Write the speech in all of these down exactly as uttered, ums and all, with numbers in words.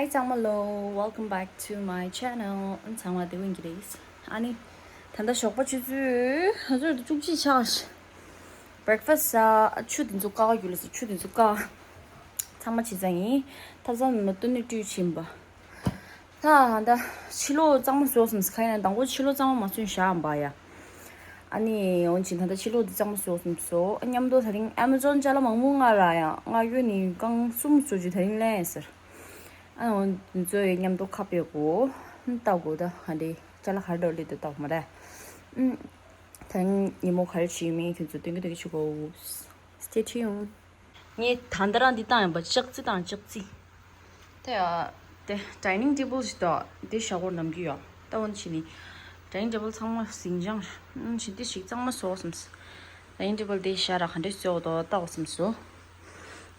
Hi ཚང་མ་ལོ། Welcome back to my channel. ཨ་ཚང་མ་བདེ་པོ་ཡིན་གྱི་རེད། ཨ་ནི་ད་ལྟ་ཞོགས་པ་ཆུ་ཚོད་ཨ་ཚོད་བཅུ་གཅིག་ཆགས། Breakfast་ཟ། ཆུ་དེ་ཚོ་བཀག་རྒྱུ་ལ་ཟེར། ཆུ་དེ་ཚོ་བཀག་ཚང་མ་བྱས་ཙང་ཡིན། ཐབ་ཚང་མ་སྟོད་ནས་བཀྲུས་ཕྱིན་པ། ད་ད་ཕྱི་ལོགས་གཙང་མ་བཟོ་བསམ་སི་ཁ་ཡིན་ན། དང་པོ་ཕྱི་ལོགས་གཙང་མ་མ་བཟོས་བཞག་པ་ཡ། ཨ་ནི་འོན་ཅིག་ད་ལྟ་ཕྱི་ལོགས་འདི་གཙང་མ་བཟོ་བསམ་སོ། མཉམ་དུ་དེ་རིང་Amazon་ཅ་ལག་མང་པོ་མངགས་ར་ཡ། མངགས་ཡོད་ནི་རྐང་གསུམ་བཟོ་རྒྱུ་དེ་རིང་ལེན་ཟེར། ཨ་འོན་ཚོ་མཉམ་དུ་ཁ་ཕྱེ་དགོས། ལྟ་དགོས། ད་ཧ་འདི་ཅ་ལག་ག་རེ་འགྲོ་ལི་དུ་ལྟ་དགོས་མ་རེད། ཨུམ། དེ་རིང་ཉིན་མོ་ག་རེ་བྱེད་ཡོད་མེད་ཁྱོད་ཚོ་སྟོན་གི་སྟོན་གི་བྱེད་དགོས། Stay tuned. ངས་ད་ལྟ་རང་འདི་བཏང་ཡིན་པ། ལྕགས་རྩི་དང་ལྕགས་རྩི། ད་ཡ། དེ་dining table་ཞིག་དང་དེ་ཞྭ་སྒོར་ནམ་རྒྱུན་ཡོད། ད་འོན་ཕྱིན་ནི་dining table་ཚང་མ་ཟིང་ཅང་། འོན་ཕྱིན་དེ་ཞིག་གཙང་མ་བཟོ་བསམ། Dining table་དེ་ཞྭ་ར་ག་འདྲས་བཟོ་དོ་ལྟ་བསམ་སོ།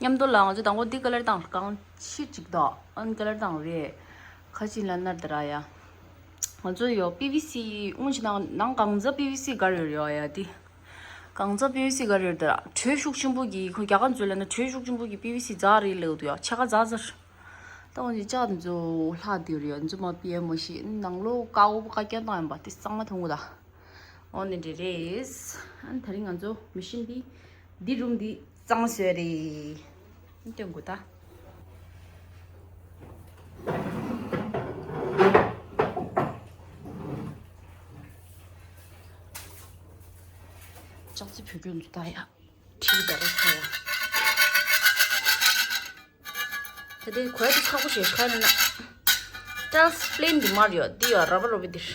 མཉམ་དུ་ལ་ང་ཚོ་དང་པོ་འདི་ཀ་ལར་བཏང་། རྐང་ཕྱིར་ཅིག་དང་ཨ་ནི་ཀ་ལར་བཏང་རེད། ཁ་ཅིག་ལ་ནར་ད་ར་ཡ། ང་ཚོ་ཡོ་PVC། འོན་ཕྱིན་ནང་ནང་གང་ཚ་PVC་ག་རེ་ཡོད་ཡ་དེ། གང་ཚ་PVC་ག་རེ་ཡོད་ད་ར། དྲོད་ཤུགས་ཆེན་པོ་གི་ཁོ་རྒྱ་གར་ཚོ་ལ་ན་དྲོད་ཤུགས་ཆེན་པོ་གི་PVC་རྫ་རེད་ལབ་འདུག་ཡ། ཕྱེད་ཀ་རྫ་ཚར། ད་འོན་ཅི་ལྕགས་འདི་ཚོ་ལྷག་འདི་རེད་ཡ། འདི་ཚོ་མ་པི་ཨེ་མོ་ཤི་ནང་ལོགས་ཀ་འོ་པོ་ཀ་རྐྱང་བཏང་ཡིན་པ་དེ་གཙང་མ་ཐོང་གོ་ད། འོ་ནི་འདྲ་རེད། ཨ་ནི་དེ་རིང་ང་ཚོ་མི་ཤིན་འདི་འདི་རུམ་འདི་གཙང་བཟོས་རེད། སྟོན་དགོས་ད། ལྕགས་རྩི་བོད་སྐྱོན་འདུག་ད་ཡ། ཁྲིད་ད་རེད་ཁ་ཡ། ད་དེ་གོས་དེ་ཚ་པོ་ཞེ་ཤ་ནི་ན། Tiles plain་འདི་མར་ཡོད། འདི་ཡོད་ར་བ་རོ་བི་འདིར།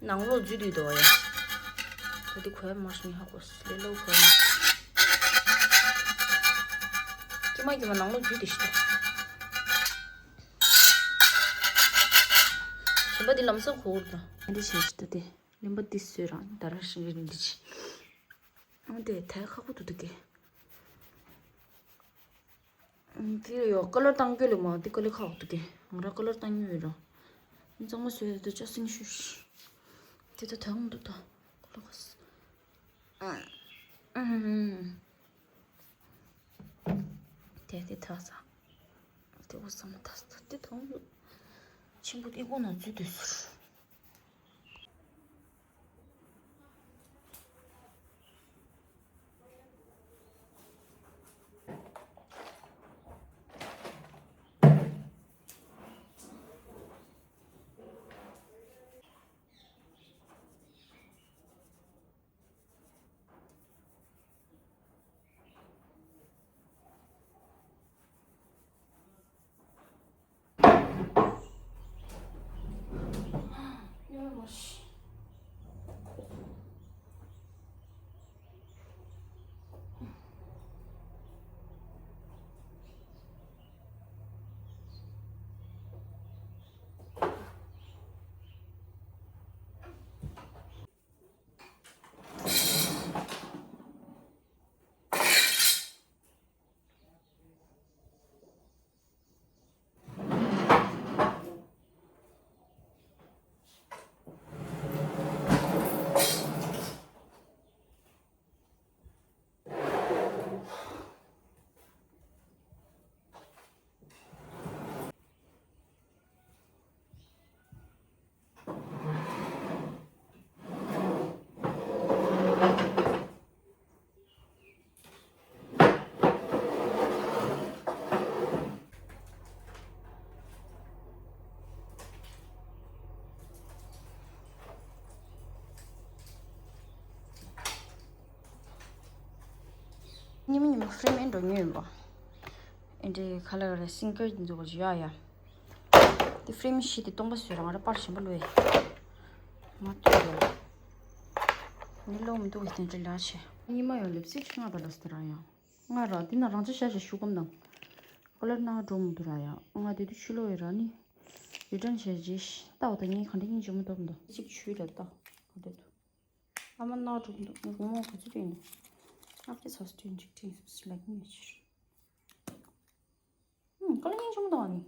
ནང་ལོགས་འཛུལ་དུས་དོ་ཡ། ད་དེ་གོས་མར་ཤི་ནི་ཧ་གོ་སི་ལེ་ལོ་གོས་མ། ཀྱི་མ་ཀྱི་མ་ནང་ལོགས་འཛུལ་དུས་ཤི་ད། གཞན་པ་འདི་ལམ་སང་གོ་བུར་དང་། འདི་བྱས་ཤི་ད་དེ་གླིང་པ་འདི་སོས་རང་ད་ར་ཤི་རི་འདི་ཆི། ཨང་དེ་ཐལ་ཁ་ཁོ་ཐུ་ཐུ་གེ། དེ་ཡོ་ཀ་ལར་བཏང་རྒྱུ་ལས་མ་དེ་ཀ་ལར་ཁག་ཏུ་གེ། ང་ར་ཀ་ལར་བཏང་ཉོས་ར། གཙང་མ་བཟོས་དུ་ཅ་སིང་ཤུ་ཤི། དེ་ད་དང་དུ་ད་ཀ་ལར་ཁ་ས། དེ་དེ་ད་ས། དེ་འོ་ས་མ་ད་ས་དེ་དང་དུ། ཆེན་པོ་དེ་ཀོ་ན་འཛུལ་དུ་ཟུར། ཉི་མ་ཉི་མ་ཧྥི་རེམ་ཨེ་འགྲོ་ཉོས་ཡིན་པ། ཨེ་འདྲའི་ཁ་ལག་རེ་སིང་ཀར་འཛུགས་པ་ཡ་ཡ། དེ་ཧྥི་རེམ་བཞི་དེ་སྟོང་པ་བཟོས་རང་ར་པར་གཞན་པ་ལོས། མ་ཐུབ་ཡ། ནི་ལོ་མི་འདུག་གི་དེ་འདྲ་ལ་ཆེ། ཉི་མ་ཡང་ལེབ་སི་ཆུང་ང་ད་ལ་སི་ར་ཡང་། ང་ར་དེ་ན་རང་ཅི་ཤ་ཤ་ཤུ་གམ་དང་། ཀ་ལར་ན་འགྲོ་མི་འདུག་ར་ཡང་། ང་དེ་དུས་ཕྱི་ལོགས་ཡི་ར་ནི། རི་ཏན་བྱས་རྗེས་ལྟ་བ་དང་ངས་ག་འདྲ་སྙིང་རྗེ་མོ་ཐོབ་འདུག་གཅིག་ཆུ་ར་ལྟ། ག་འདྲ་འདུག་ཨ་མ་ན་གྲོགས་འདུག་ངས་དགོང་མོ་ག་ཚོད་སྤྲད་ཡིན། ཨ་ཕྱི་ཚ་སྤྲད་འཇིག་སྤྲད་ཡིན་ལ་ཉིན་ཕྱིར། ཧུམ། ཀ་ལ་སྙིང་རྗེ་མོ་འདུག་ཨ་ནི།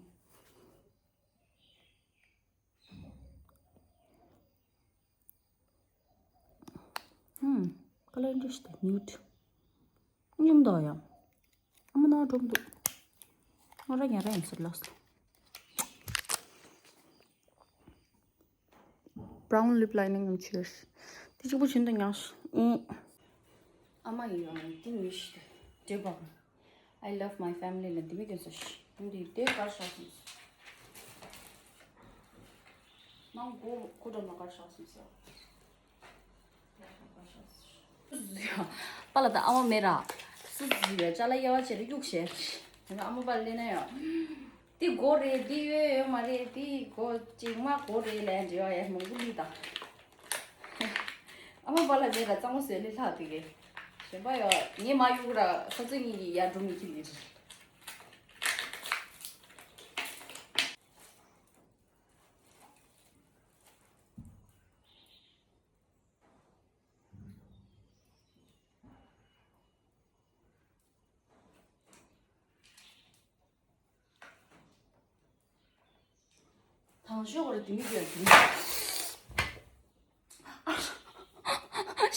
ཧུམ། ཀ་ལ་འདི་ཞིག་ནིའུ་ཌི། སྙོམས་དོ་ཡང་། ཨ་མ་ན་གྲོགས་འདུག་ང་ར་ཉ་ར་ཡིན་ཟེར་ལགས་སོ། brown lip lining ཡང་བྱས། དེ་གཅིག་པོ་བྱིན་དུ་མྱངས་ཤིག་ཨུ། ཨ་མ་ཡིས་ཡང་དེ་མི་ཤི་དེ་འདྲེ་བག I love my family ལ་འདི་མི་སྐྱོན་སོ་ཤི། འདི་དེ་གར་ཤག་སོང་སོ། མང་གོ་གོ་འགྲམ་ལ་གར་ཤག་སོང་སོ། པཱ་ལགས་དང་ཨ་མ་མེད་ར། སུ་ཟིག་ཡོད་ཅ་ལག་གཡར་བ་བྱས་ར་གཡུག་བྱས། དེ་ནས་ཨ་མ་པཱ་ལགས་སླེབས་ན་ཡང་། འདི་སྒོ་རེད་འདི་ཡོད་ཡོད་མ་རེད་འདི་སྒོ་གཅིག་མ་སྒོ་རེད་ལས་འབྲེལ་བ་ཡ་མང་པོ་ལི་དང་། ཨ་མ་པཱ་ལགས་མེད་ར་གཙང་མ་བཟོས་ལས་ལྷག་དེ་གས། གཞན་པ་ཡོད་ངས་མ་གཡུག་ར་ཁོ་ཚོ་གཉིས་ཀྱིས་ཡར་འགྲོ་མི་ཁྱིམ་ཡིན། དང་ཤོག་ར་དེ་མི་དགོས་དེ་མི།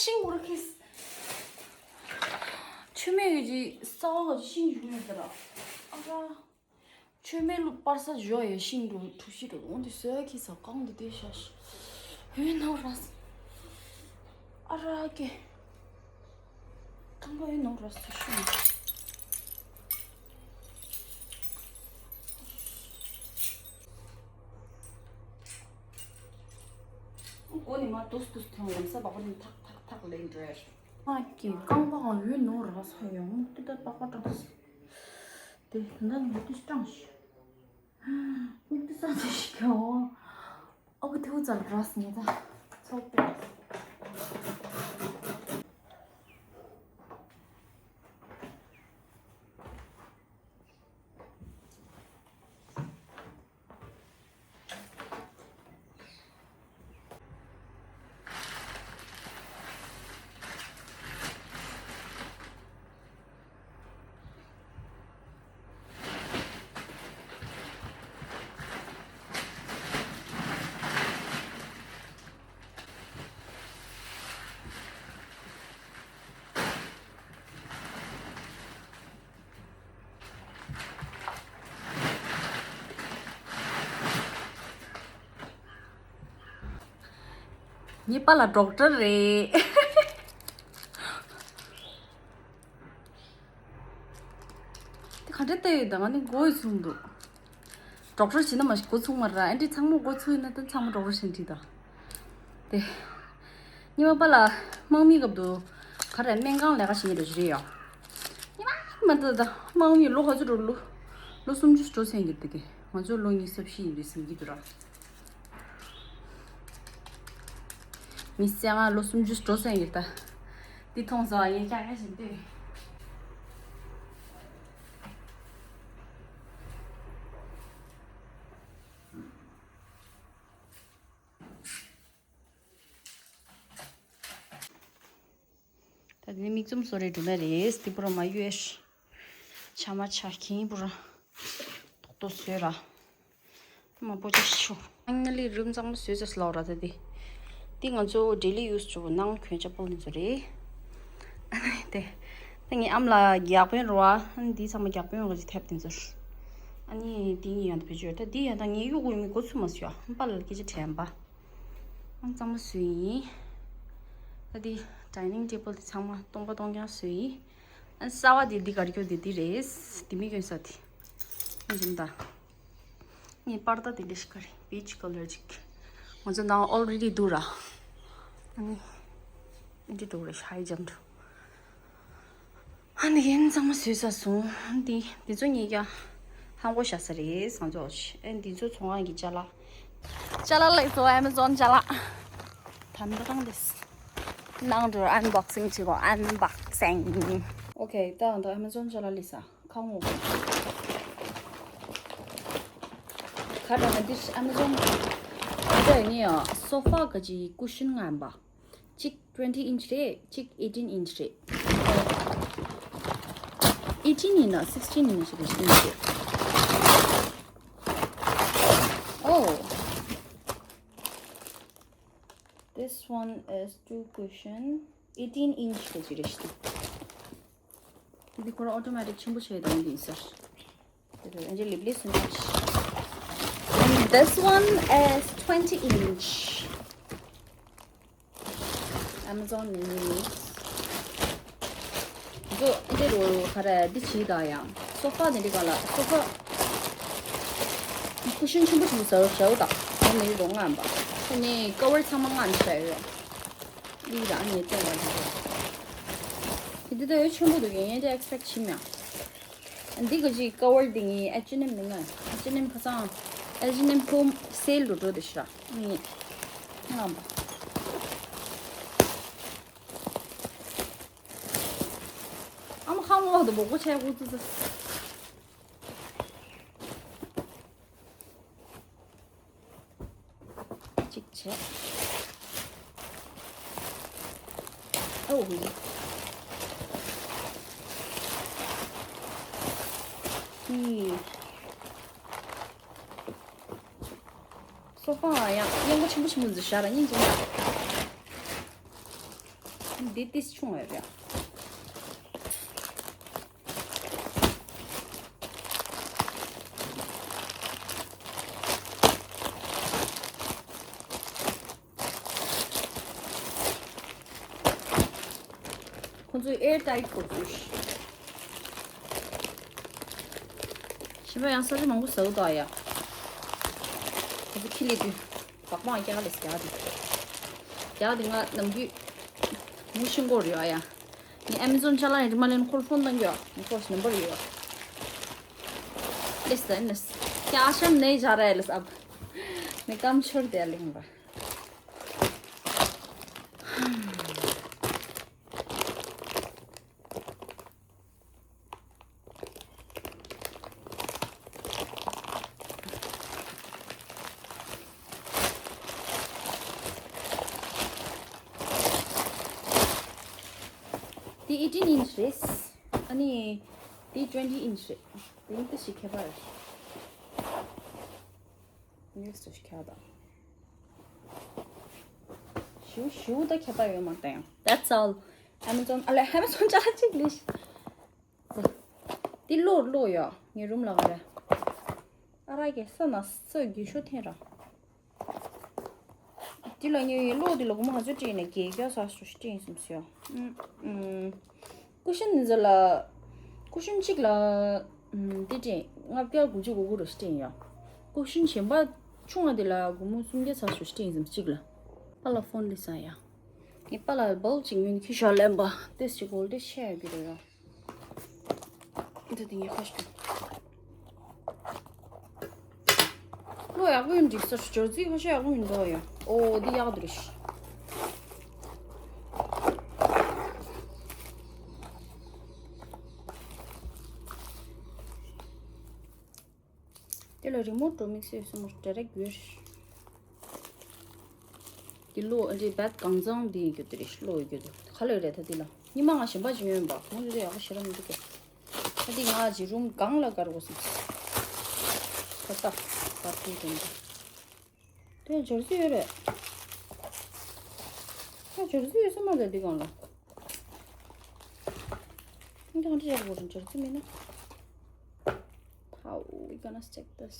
ཤིང་སྒོར་ཁེས། ཆུ་མེད་ཀྱི་ས་འོག་གི་ཤིང་ཞུགས་མེད་དེ་ར། ཨ་ར། ཆོས་མེད་ལུ་པར་ས་འཇོ་ཡེ་ཤིང་འགྲོ་གྲུ་བཞི་འགྲོ་འོང་དེ་སོས་ཁི་ས་གང་དུ་དེ་ཤ་ཤ་ཧུའི་ནོ་ར་ས་ཨ་ར་ཀེ་ཁང་པ་ཧུའི་ནོ་ར་ས་ཤུ་མགོ་ནི་མ་དུས་དུས་ཐོན་ཡང་ས་བག་པ་ནི་ཐག་ཐག་ཐག་ལེན་འགྲོ་ཡ་ཤ་མ་ཀེ་རྐང་པ་ཧུའི་ནོ་ར་ས་ཡོང་དུ་ད་པག་པ་དྲངས་སོ། དེ་ད་ནི་དེ་སྤྲང་ཞིག་དེ་ས་དེ་ཞིག་གོ་ཨོ་གི་ཐེའུ་ཙར་ར་སི་ནི་ད་ཚོགས་པའི། ངའི་པཱ་ལགས་ཌོག་ཊར་རེད། དེ་ག་འདྲ་བལྟས་ཡོད་ད་ང་ནི་མགོ་ཡི་ཚུགས་འདུག་ཌོག་ཊར་བྱེད་ན་མ་གཞི་མགོ་ཚུགས་མ་རེད་ཨ་འདྲི་ཚང་མ་མགོ་ཚུགས་ཡིན་ན་ད་ཚང་མ་ཌོག་ཊར་བྱེད་འདྲི་ད། དེ། ཉི་མ་པཱ་ལགས་དམག་མིའི་སྐབས་དུ་ག་རེ་སྨན་ཁང་ལས་ཀ་བྱེད་ཀྱི་འདུག་ཞུ་རེད་ཡ། ཉི་མ་མ་ད་ད་དམག་མི་ལོ་ག་ཚོད་འགྲོ་ལོ། ལོ་སུམ་ཅུ་འགྲོ་ཚན་གྱི་འདུག་གི་ང་ཚོ་ལོ་ཉི་ཤུ་རྩ་བཞི་ཡིན་རེད་ཟིན་གྱི་འདུག་ར། མི་སེ་ང་ལོ་སུམ་ཅུ་འགྲོ་ཚན་གྱི་ད། འདི་མཐོང་སོང་ཡིན་ཀྱང་ཡ་བཞིན་ཏེ། ད་དེ་ནི་མིག་བཙུམ་བཟོ་རེ་འགྲོ་ན་རེད་དེ་པུ་ར་མ་ཡོད་ཤ་མ་ཆ་ཁིན་པུ་ར་ཏོག་ཏོ་བཟོས་ར་མ་པོ་ཅི་ཤོ་ཨང་ལི་རུམ་གཙང་མ་བཟོས་ཚེ་སློག་ར་ད་དེ་དེ་ང་ཚོ་ཌེ་ལི་ཡུ་སི་བྱོ་ནང་གྱོན་ཅ་པོ་ནི་ཚོ་རེད། ཨ་ནི་དེ་ད་ངའི་ཨམ་ལ་རྒྱག་པོན་རོ་ཨ་ནི་དེ་ཚང་མ་རྒྱག་པོན་རོ་ཅི་ཐེབས་དེ་ཚོ་ཨ་ནི་དེ་ཡིན་ཡང་དེ་བེད་སྤྱོད་ད་དེ་ཡང་ད་ངའི་གཡུག་གུ་མི་འགོ་ཚུགས་མ་སུ་ཡ་པ་ལ་སྐད་ཆ་དྲན་པ། ཨང་གཙང་མ་བཟོས་ཡིན། ད་འདི་ཌའི་ནིང་ཊེ་བལ་འདི་ཚང་མ་སྟོང་པ་སྟོང་རྐྱང་བཟོས་ཡིན། ཨ་གསར་བ་འདི་འདི་གར་སྐྱོ་འདི་འདི་རེད། འདི་མི་གྱོན་ས་འདི། ཨ་འཇིམ་ད། ངས་པར་ད་འདི་འདྲ་ཞིག་ག་རེ་པིཆ་ཀ་ལར་ཅིག་ང་ཚོ་ནང་ཨོལ་རེ་ཌི་འདུག་ར། ཨ་ནི། འདི་འདྲ་འདུག་ར་ཤ་ཡི་འཇམ་འདུག་ཨ་ནི་ཡིན་ཚང་མ་བཟོས་ཚར་སོང་། འདི་འདི་ཚོ་ངེད་ཀྱང་ཧང་གོ་ཤ་ས་རེད་བཟང་ཚོགས་ཤི། ཨ་འདི་ཚོ་ཚོང་ཁང་གི་ཅ་ལག་ཅ་ལག་ལེགས་སོ་ཨེ་མ་ཛོན་ཅ་ལག་ད་འདི་རང་དེ་སི། ནང་དུ་ཨན་བོག་སིང་བྱེད་གོ་ཨན་བོག་སིང་། ཨོ་ཁེ་ད་འདི་ཨེ་མ་ཛོན་ཅ་ལག་ལེགས་ས་ཁ་ངོ་གོ་ཁ་ད་ན་འདི་ཨེ་མ་ཛོན་ད་ནི་སོ་ཕ་ག་ཅི་ཀུ་ཤིན་ངན་པ། གཅིག་twenty inch རེད། གཅིག་eighteen inch རེད། eighteen ཡིན་ན་sixteen ཡིན་ན་ཞིག་རེད། Oh, this one is two cushion, eighteen inch ག་ཅི་རེད་ཤི། འདི་ཁོ་རང་ཨོ་ཊོ་མེ་ཊིག་ཆེན་པོ་བྱས་དང་འདི་ཡིན་ས། And this one is twenty inch. Amazon ནས་ཉོས་ཡིན། ང་ཚོ་ཨེ་འདྲ་རུ་ག་རེ་འདི་བྱེད་དང་ཡང་སོ་ཕ་ནས་འདི་ག་ལ་སོ་ཕ་ཀུ་ཤན་ཆེན་པོ་ཆེན་པོ་ཟ་རུ་བྱའོ་དང་ཨ་ནི་རུ་ངམ་པ་ཨ་ནི་ཀ་བར་ཚང་མ་ངམ་བྱ་ཡོད། འདི་ལ་ཨ་ནི་བསྟན་པ་རེད། འདི་ལྟ་ཡོད་ཆེན་པོ་འདུག་ཡིན་ཡང་འདི་ཨེག་སི་པེག་བྱེད་མྱང་། འདི་ག་ཅིག་ཀ་བར་འདི་ངའི་ཨེཆ་ཨེན་ཨེམ་མི་ངན། ཨེཆ་ཨེན་ཨེམ་ཁ་སང་ཨེཆ་ཨེན་ཨེམ་ཧོམ་སེལ་རུ་འགྲོ་དེ་ཤ་ངའི་ངམ་པ། ཨ་མ་ཁ་མོ་བ་དུ་སྦོག་པོ་ཆའི་ཧུ་ཙི་ཙི། གཅིག་བྱས། ཨོ་ཧུ། ཧི། སོ་ཕ་ཡང་སྙིང་པོ་ཆེན་པོ་ཆེན་པོ་འཛུལ་ཤ་ར་སྙིང་རྗེ་ན། འདི་ཏིས་ཆུང་བ་རེད། ཁོང་ཚོས་ཨེར་ཊའིཊ་བཀོད་ཚུལ། ཞིམ་པ་ཡང་ས་ཆ་མང་པོ་ཟ་གི་འདུག་ཨ་ཡ། ཁོ་ཚོ་ཁྱི་ལས་དུས་བག་མང་རྒྱག་ལས་རྒྱག་དེ། རྒྱག་དེ་ང་ནམ་རྒྱུན་མུ་ཤིང་སྐོར་ཡོད་ཨ་ཡ། ངས་ཨེ་མ་ཛོན་ཅ་ལག་ཡང་རི་མ་ལེན་ཁོར་ཕོན་བཏང་རྒྱུ་ཨ་ངས་ཁོར་ནམ་བར་ཡོད་ཨ། ལས་ད་ནས་ཀྱ་ཤམ་ནས་ཇ་ར་ལས་ཨབ། ངས་ཀམ་ཆོར་དེ་ལིང་བ། འདི་ཨེ་ཊིན་ཨིན་ཆི་རེད། ཨ་ནི་འདི་ཊུ་ཝེན་ཊི་ཨིན་ཆི་རེད། འདི་ནི་ཏི་ཞིག་ཁྱད་པར་རེད། ནིའུ་སི་ཁྱད་དང་། ཞུ་ཞུ་ད་ཁྱད་པར་ཡོད་མ་རེད་ཡང་། That's all. Amazon ཨ་ལས་Amazon ཅ་ལག་གཅིག་ལས། འདི་གློག་གློག་ཡོད་ངའི་རུམ་ལ་ག་རེ། ཨ་ར་གེ་ས་ན་ས་རྒྱུ་ཤོ་འཐེན་ར། འདི་ལ་ངའི་གློག་འདི་ལ་སྒོར་མོ་ང་ཚོ་སྤྲད་ནས་རྒྱལ་རྒྱ་ས་སུ་སྤྲད་སོང་ཟེར། ཨུམ། ཀུ་ཤན་འདི་ཚོ་ལ། ཀུ་ཤན་གཅིག་ལ། ཨུམ། འདི་སྤྲད་ལྔ་བརྒྱ་དགུ་བཅུ་གོ་དགུ་རུ་སྤྲད་ཡོད། ཀུ་ཤན་གཞན་པ་ཆུང་བ་འདི་ལ་སྒོར་མོ་སུམ་བརྒྱ་ས་སུ་སྤྲད་སོང་གཅིག་ལ། པཱ་ལགས་ཕོན་ལས་ས་ཡ། ངའི་པཱ་ལགས་བལ་ཅིག་ཉོས་ནས་ཁྱི་ཤ་ལེན་པ་ཏེས་ཅིག་གོལ་ཏེ་ཤེས་ཡ་གི་རེད་ཡ། འདི་དེ་ངས་ཁ་ཤས། བློ་ཡག་པོ་ཡིན་འགྲིག་ས་སྦྱོར་རྩིས་ཁ་ཤས་ཡག་པོ་མི་འདུག་ཡ། ཨོ་འདི་ཡག་འདུག་རེད། དེ་ལ་རི་མོ་འགྲོ་དམིགས་བསལ་སོང་ཌའི་རེག་ཡོད། འདི་གློག་འདི་བད་གང་ཚང་འདི་ཡིན་རྒྱུ་དེ་རེད་གློག་ཡོད་རྒྱུ་དེ་ག་ལ་རེད་ད་འདི་ལ་ཉི་མ་ང་གཞན་པ་ཅིག་ཉོས་ཡིན་པ་གང་ཡོད་ཡག་པོ་ཞེ་དྲག་མི་འདུག་གས། ད་འདི་ང་ཅིག་རུམ་སྒང་ལ་དགར་དགོས་སམ། ད་ལྟ་བར་དུ་དེ་འདྲ། དེ་སྦྱོར་རྩིས་ཡོད་རེད། ད་སྦྱོར་རྩིས་ཡོད་ས་མ་རེད་འདི་སྒང་ལ། འདི་གང་འདྲ་བྱེད་དགོས་རེད་སྦྱོར་རྩིས་མེད་ན། How we gonna check this?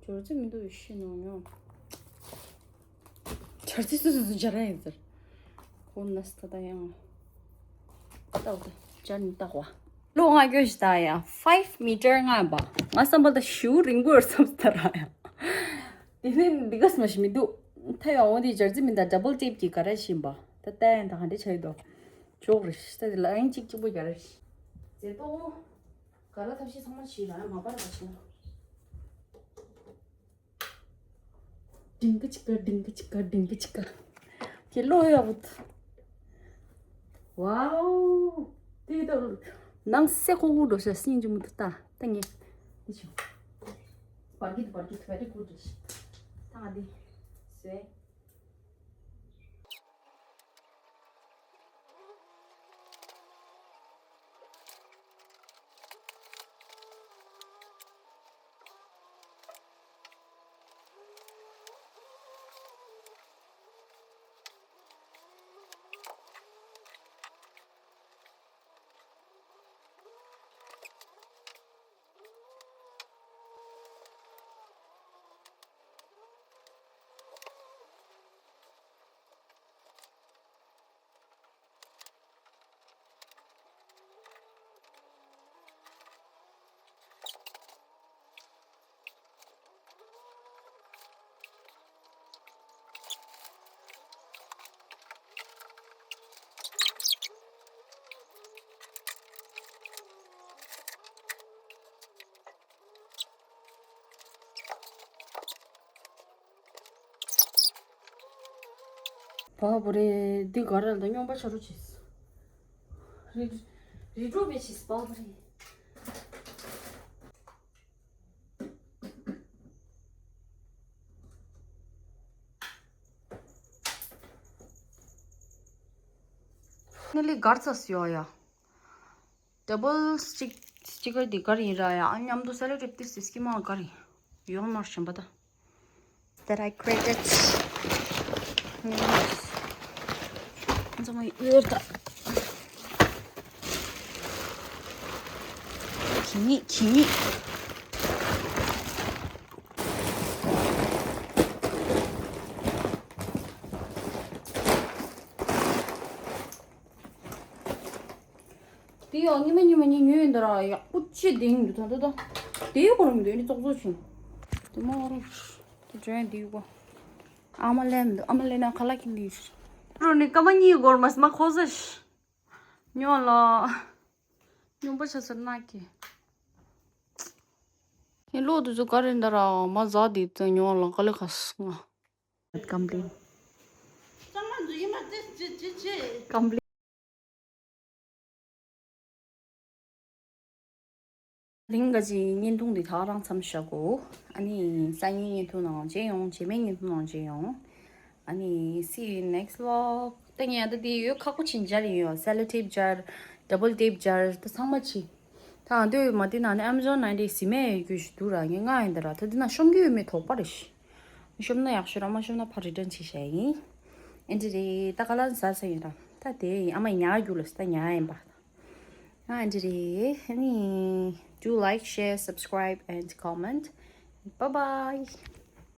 སྦྱོར་རྩིས་མི་འདུག་ཡོད་ཤི་ནོ་ཉོ། སྦྱོར་རྩིས་སུ་སུ་སུ་སྦྱར་ཡ་ཡིན་ཟེར། ཁོ་ནས་ད་ད་ཡང་། ལྟ་བ་ད་སྦྱར་ནས་བཏགས་བ། ལོ་ལྔ་སྐྱོན་ཞིག་ད་ཡ་ཕའིབ་མི་ཊར་ལྔ་པ། ང་བསམ་པ་ད་ཞུ་རིང་པོ་ཡོད་བསམ་སྟ་ར་ཡ། དེ་ནས་འདི་ག་སྨ་ཞིག་མི་འདུག་ཐ་ཡ་འོ་འདི་སྦྱར་རྩིས་མི་འདུག་ཌ་བལ་ཊེབ་ཀྱི་ག་རེ་བྱིན་པ། ད་ལྟ་ཡང་ད་ག་འདྲ་ཆགས་ཡོད་དོ། ཇོག་རེ་ཤི་ད་དེ་ལ་ཨིན་གཅིག་གཅིག་པོ་རྒྱ་རེ་ཤི། མཛེས་པོ། ག་ལ་ཐབས་ཤེས་ཚང་མ་བྱིས་ལ་ཡང་མ་པར་བ་བྱུང་། ཌིང་གི་ཅི་ཀ་ཌིང་གི་ཅི་ཀ་ཌིང་གི་ཅི་ཀ་ཁྱེད་ལོ་ཡག་པོ། ཝའོ། དེ་ད་ནང་སེ་ཁོ་ཁོ་འགྲོ་ཤ་སྙིང་རྗེ་མོ་དུ་ལྟ་ལྟ་ངས། འདི་ཆུ། བར་གི་བར་གི་very good ད་ང་འདི་སེ། བ་བུ་རེ་འདི་ག་ར་ལ་སྨྱོན་པ་ཆ་རུ་བྱེད། རི་རི་འགྲོ་བའི་ཆེས་བ་བུ་རེ། ནི་ལི་གར་ཚ་སི་ཡོ་ཡ། ཌ་བལ་སི་ཊིག་སི་ཊི་ཀར་འདི་གར་ཡིན་ར་ཡ། ཨ་མཉམ་དུ་སེ་ལོ་ཊེབ་ཏིས་ཏིས་ཀི་མ་གར་ཡིན་ཡོང་མར་ཞིམ་པ་ད། That I created. ཚང་མ་ཡོད་ད། ཁྱི་ཉིད་ཁྱི་ཉིད། དེ་ཡང་ཉི་མ་ཉི་མ་ཉི་ཉོས་ཡིན་ད་ར་ཡག་པོ་ཆེ་ལྡིང་འདུག་ད་ད་ད། དེའི་སྐོར་མི་འདུག་ཨ་ནི་ཙོག་ཙོག་བྱུང་། དེ་མ་ར་དེ་འདྲ་ཡང་དེའི་སྐོར། ཨ་མ་ལེན་འདུག་ཨ་མ་ལེན་ན་ཁ་ལག་ཁྱེར་གི་ཡོད། རོ་ནི་ཀ་མ་གཉིས་སྐོར་མ་སི་མ་ཁོ་ཟ་ཤི། ཉོ་ལ། ཉོ་པ་ཆ་ཟེར་ན་ཀི། ངས་ལོ་དུ་ཚོ་ག་རེ་འདྲ་ར་མ་ཟ་དེ་ཚོ་ཉོ་ལ་ག་ལེ་ཁ་སི་ང་། ཀམ་པི་ལེན། ཀམ་པི་ལེན། ལིང་ག་ཅིག་བརྙན་ཐུང་འདི་ད་རང་མཚམས་བཞག་གོ། ཨ་ནི་སང་ཉིན་བརྙན་ཐུང་ནང་མཇལ་ཡོང་། རྗེས་མའི་བརྙན་ཐུང་ནང་མཇལ་ཡོང་། ཨ་ནི་see you next vlog. ད་ངས་ད་དེ་ཡོད་ཁག་པོ་ཆེན་སྦྱར་ཡིན་ཡོད། སེ་ལོ་ཊེབ་སྦྱར། ཌ་བལ་ཊེབ་སྦྱར། ད་ཚང་མ་ཆེ། ད་ང་འདོད་མ་དེ་ནང་ནས་ཨེ་མ་ཛོན་ནང་དེ་ཟི་མེ་རྒྱུ་ཞིག་འདུག་ར། ངས་ང་ཡིན་ད་ར་ད་དེ་ན་ཤོམ་རྒྱུ་ཡོད་མེད་དོགས་པ་རེ་ཤི། ཤོམ་ན་ཡག་ཤོས་ར་མ་ཤོམ་ན་ཕར་རི་ཊན་བྱེད་བྱ་ཡིན། ཨེ་འདྲ་རེད། ད་ག་ལ་ཟ་ས་ཡིན་ར། ད་དེ་ཡིན་ཨ་མ་ཉག་རྒྱུ་ལ་ད་ཉག་ཡིན་པ། ཨ་འདྲ་རེད། ཨ་ནི་do like, share, subscribe and comment. Bye bye.